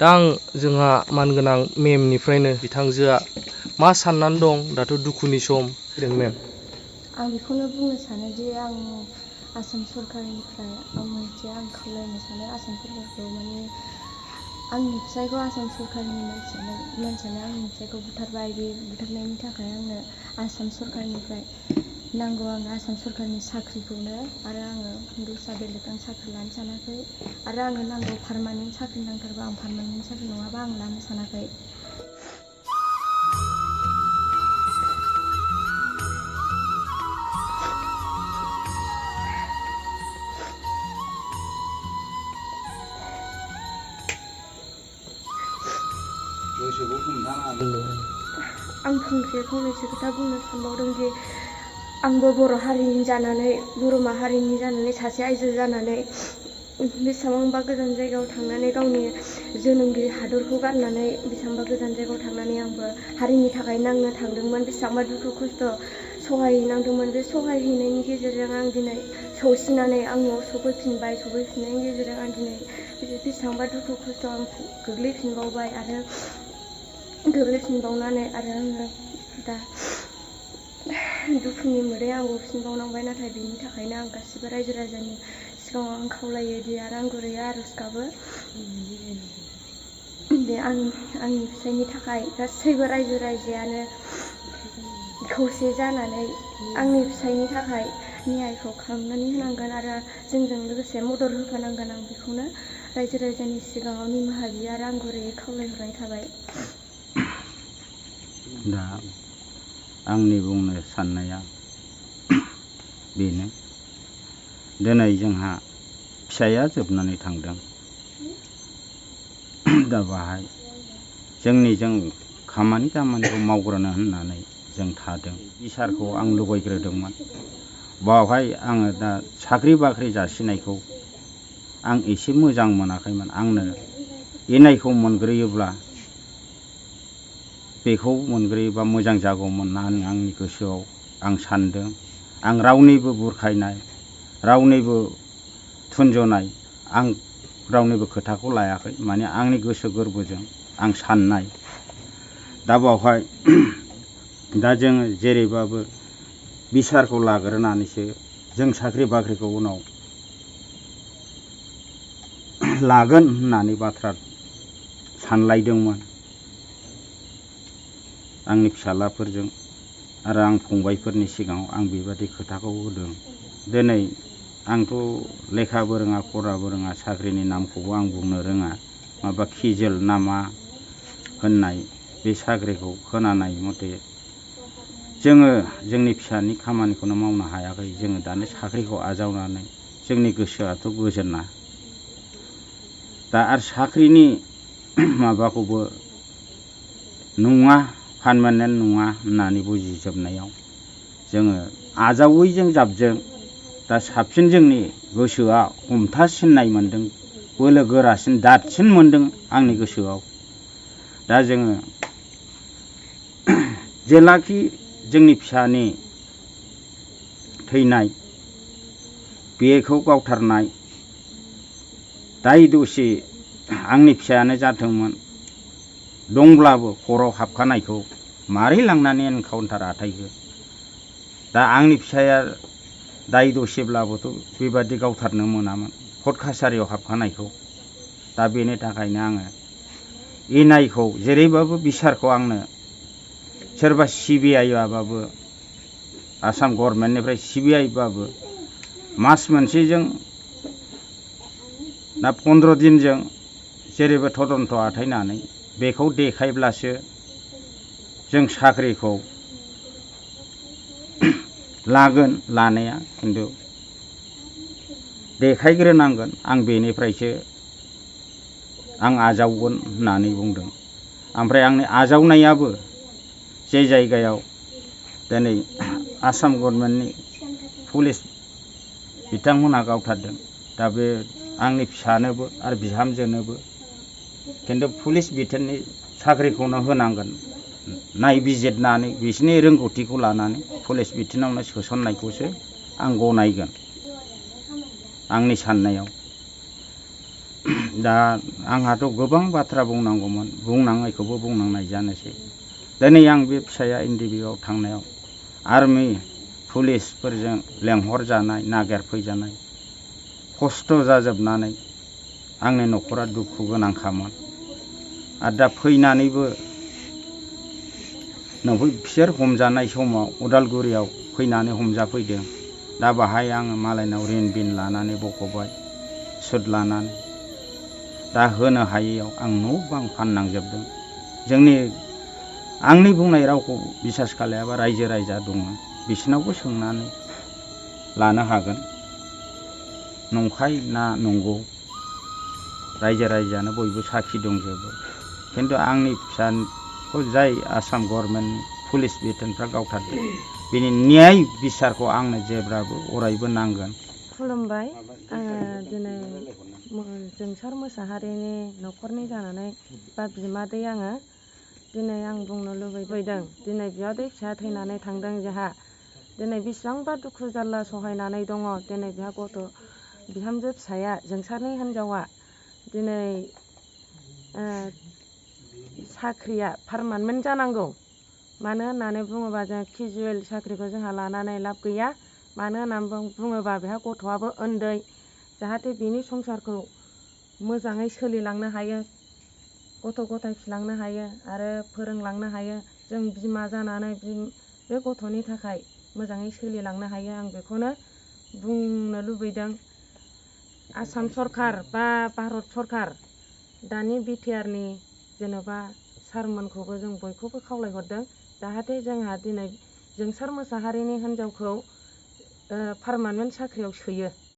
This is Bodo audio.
दा आं जोंहा मानगोनां मेमनिफ्रायनो बिथांजोआ मा साननानै दं दाथ' दुखुनि सम फैदों मेम। आं बेखौनो बुंनो सानोदि आं आसाम सरकारनिफ्राय आं खावलायनो सानो आसाम सरकारखौ माने आंनि फिसायखौ आसाम सरकारनि मानसियानो आंनि फिसायखौ बुथारबाय। बे बुथारनायनि थाखाय आंनो आसाम सरकारनिफ्राय नांगौ। आंनो आसाम सरकारनि साख्रिखौनो आरो आङो दस्रा बेलेग आं साख्रि लानो सानाखै आरो आंनो नांगौ पारमानेन्ट साख्रि नांथारगौ। आं पारमानेन्ट साख्रि नङाबा आं लानो सानाखै। आं फंनैसो खोथा बुंनो सानबावदों दि आंबो बर' हारिनि जानानै बर' माहारिनि जानानै सासे आइजो जानानै बेसेबांबा गोजान जायगायाव थांनानै गावनि जोनोमगिरि हादरखौ गारनानै बेसेबांबा गोजान जायगायाव थांनानै आंबो हारिनि थाखाय नांनो थांदोंमोन। बेसेबांबा दुखु खस्थ' सहायहैनांदोंमोन। बे सहायहैनायनि गेजेरजों आं दिनै सौसिनानै आं न'आव सफैफिनबाय। सफैफिननायनि गेजेरजों आं दिनै बेसेबांबा दुखु खस्थ' आं गोग्लैफिनबावबाय आरो गोग्लैफिनबावनानै आरो आङो दा दुखुनि मोदै आं गफिनबावनांबाय। नाथाय बेनि थाखायनो आं गासिबो रायजो राजानि सिगाङाव आं खावलायोदि आरो आं गुरैयै आर'ज गाबो दे आंनि फिसायनि थाखाय गासैबो रायजो राजायानो खौसे जानानै आंनि फिसायनि थाखाय न्यायखौ खालामनानै होनांगोन आरो जोंजों लोगोसे मदद होफानांगोन। आं बेखौनो रायजो राजानि सिगाङाव निमाहा बियो आरो आं गुरैयै खावलायहरनाय थाबाय। दा आंनि बुंनो साननाया बेनो दिनै जोंहा फिसाया जोबनानै थांदों। दा बाहाय जों खामानि दामानिखौ मावग्रोनो होननानै जों थादों। बिसारखौ आं लुबैग्रोदोंमोन। बावहाय आङो दा साख्रि बाख्रि जासिनायखौ आं एसे मोजां मोनाखैमोन। आंनो इनायखौ मोनग्रोयोब्ला बेखौ मोनग्रोयोबा मोजां जागौमोन होननानै आंनि गोसोआव आं सानदों। आं रावनिबो बुरखायनाय रावनिबो थुनजनाय आं रावनिबो खोथाखौ लायाखै। माने आंनि गोसो गोरबोजों आं साननाय। दा बावहाय दा जोङो जेरैबाबो बिसारखौ लाग्रोनानैसो जों साख्रि बाख्रिखौ उनाव लागोन होननानै बाथ्रा सानलायदोंमोन आंनि फिसालाफोरजों आरो आं फंबायफोरनि सिगाङाव आं बेबादि खोथाखौ होदों। दिनै आंथ' लेखाबो रोङा फराबो रोङा साख्रिनि नामखौबो आं बुंनो रोङा। माबा खिजेल नामा होननाय बे साख्रिखौ खोनानाय मथे जोङो जोंनि फिसानि खामानिखौनो मावनो हायाखै। जोङो दानि साख्रिखौ आजावनानै जोंनि गोसोआथ' गोजोना। दा आरो साख्रिनि माबाखौबो नङा पारमानेन्ट नङा होननानै बुजिजोबनायाव जोङो आजावैजों जाबजों दा साबसिन जोंनि गोसोआ हमथासिननाय मोनदों। बोलो गोरासिन दादसिन मोनदों आंनि गोसोआव। दा जोङो जेलाखि जोंनि फिसानि थैनाय बेखौ गावथारनाय दाय दसि आंनि फिसायानो जाथोंमोन दंब्लाबो खरआव हाबखानायखौ मारै लांनानै एनकाउन्टार आथायखो। दा आंनि फिसाया दाय दसिब्लाबोथ' बेबादि गावथारनो मोनामोन कर्ट कासारियाव हाबखानायखौ। दा बेनि थाखायनो आङो इनायखौ जेरैबाबो बिसारखौ आंनो सोरबा CBI बाबो आसाम गभर्नमेन्टनिफ्राय CBI बाबो मास मोनसेजों दा 15 दिनजों जेरैबो तदन्त आथायनानै बेखौ देखायब्लासो जों साख्रिखौ लागोन लानाया। खिन्थु देखायग्रोनांगोन आं बेनिफ्रायसो आं आजावगोन होननानै बुंदों। ओमफ्राय आंनि आजावनायाबो जे जायगायाव दिनै आसाम गभर्नमेन्टनि पुलिस बिथांमोनहा गावथारदों। दा बे आंनि फिसानोबो आरो बिहामजोनोबो खिन्थु पुलिस बिथोननि साख्रिखौनो होनांगोन नायबिजिरनानै बिसोरनि रोंगौथिखौ लानानै पुलिस बिथोनावनो सोसननायखौसो आं गनायगोन आंनि साननायाव। दा आंहाथ' गोबां बाथ्रा बुंनांगौमोन, बुंनाङैखौबो बुंनांनाय जानोसै। दिनै आं बे फिसाया NDBआव थांनायाव आर्मि पुलिसफोरजों लेंहरजानाय, नागिरफैजानाय, खस्थ' जाजोबनानै आंनि न'खरा दुखु गोनांखामोन। आरो दा फैनानैबो बिसोर हमजानाय समाव उदालगुरियाव फैनानै हमजाफैदों। दा बाहाय आङो मालायनाव रिन बिन लानानै बख'बाय, सुद लानानै। दा होनो हायैयाव आं न' बां फाननांजोबदों। आंनि बुंनाय रावखौ बिसास खालायाबा रायजो राजा दङ, बिसिनावबो सोंनानै लानो हागोन नंखाय ना नंगौ। रायजो राजायानो बयबो साखि दंजोबो। खिन्थु आंनि फिसाखौ जाय आसाम गभर्नमेन्ट पुलिस बिथोनफ्रा गावथारदों, बिनि न्याय बिसारखौ आंनो जेब्लाबो अरायबो नांगोन। खुलुमबाय। आङो दिनै जोंसार मोसाहारिनि न'खरनि जानानै बा बिमादै आङो दिनै आं बुंनो लुबैदों, दिनै बियादै फिसा थैनानै थांदों जोंहा। दिनै बेसेबांबा दुखु जारला सहायनानै दङ। दिनै बिहा बिहामजो फिसाया, जोंसारनि हिनजावा दिनै साख्रिया पारमानेन्ट जानांगौ। मानो होननानै बुङोबा जों केजुवेल साख्रिखौ जोंहा लानानै लाब गैया। मानो होननानै बुङोबा बेहा गथ'आबो उन्दै, जाहाथे बिनि संसारखौ मोजाङै सोलिलांनो हायो, गथ' गथाय फिलांनो हायो आरो फोरोंलांनो हायो। जों बिमा जानानै बे गथ'नि थाखाय मोजाङै सोलिलांनो हायो, आं बेखौनो बुंनो लुबैदों। आसाम सरकार बा भारत सरकार, दानि BTRनि जेन'बा सारमोनखौबो जों बयखौबो खावलायहरदों, जाहाथे जोंहा दिनै जोंसार मोसाहारिनि हिनजावखौ पारमानेन्ट साख्रियाव सोयो।